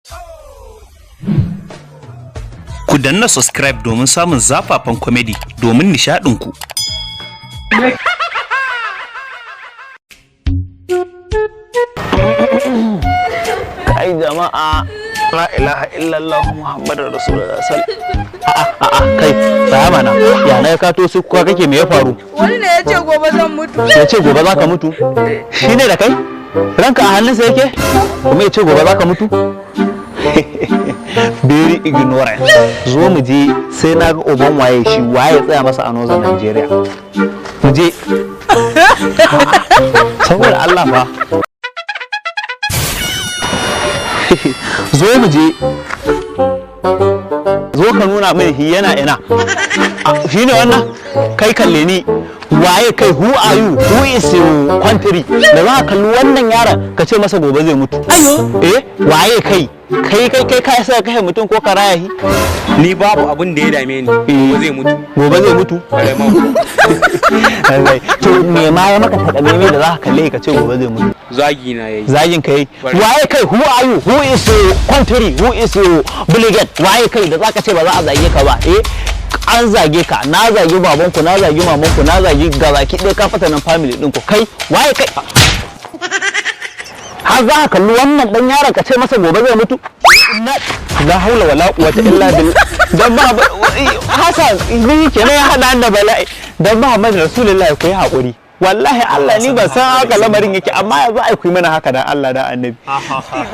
Ku danna subscribe domin samun zafafan comedy domin nishaɗinku. Kai jama'a, la ilaha illallah Muhammadur Rasulullah. A'a a'a, kai tsaya mana. Ya na ka to su kuka kake? Me ya faru? Wani ne ya ce gobe zan mutu. Ya ce gobe za ka mutu? Shi ne da kai ranka a hannunsa yake kuma ya ce gobe za ka mutu? Very ignorant. Zo mu je, sai na ga uban waye shi, waye tsaya masa a Northern Nigeria. Mu je, saboda Allah fa. Zo mu je, zo ka nuna min shi yana ina. Shi ne wannan? Kai, kalle ni. Waye kai? Who are you? Who is your country da za ka kalli wannan yaron ka ce masa gobe zai mutu? Eh, waye kai? Kai kai kai, kai sai kai mutum ko ka raya shi? Ni babu abin da ya dame ni, gobe zai mutu. Gobe zai mutu? Ƙwarai ma kuwa. Lallai. To me ma ya maka takamaimai da za ka kalle ka ce gobe zai mutu? Zagi na yayi. Zagin ka yi? Ƙwarai. Waye kai? Who are you? Who is your country? Who is your brigade? Waye kai da zaka ce ba za a zage ka ba? Eh, an zage ka, na zagi babanku, na zagi mamanku, na zagi gabaki ɗaya ka fata nan family ɗinku. Kai, waye kai har za ka kalli wannan dan yaron ka ce masa gobe zai mutu? La haula wala quwwata illa billah. Dan ba Hasan ni kenan ya hada da bala'i. Dan Muhammad Rasulullahi, ku yi hakuri. Wallahi Allah ni ban san haka lamarin yake, amma yanzu ai ku yi mana haka dan Allah dan Annabi.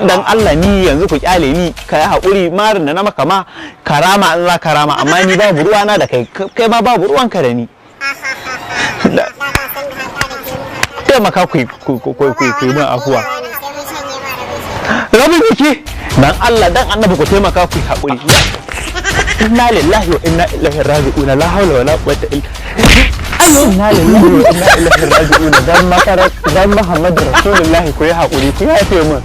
Dan Allah ni yanzu ku kyale ni. Ka yi hakuri, marin da na maka ma karama an za karama, amma ni babu ruwana da kai, kai ma babu ruwanka da ni. Taimaka ku ku yi min afuwa. Rabin jiki. Dan Allah dan Annabi ku taimaka ku yi haƙuri. Inna lillahi wa inna ilaihi raji'un. La hawla wala quwwata illa. Inna lillahi wa inna ilaihi raji'un. Dan makara, dan Muhammadu Rasulullahi, ku yi haƙuri, ku yafe min.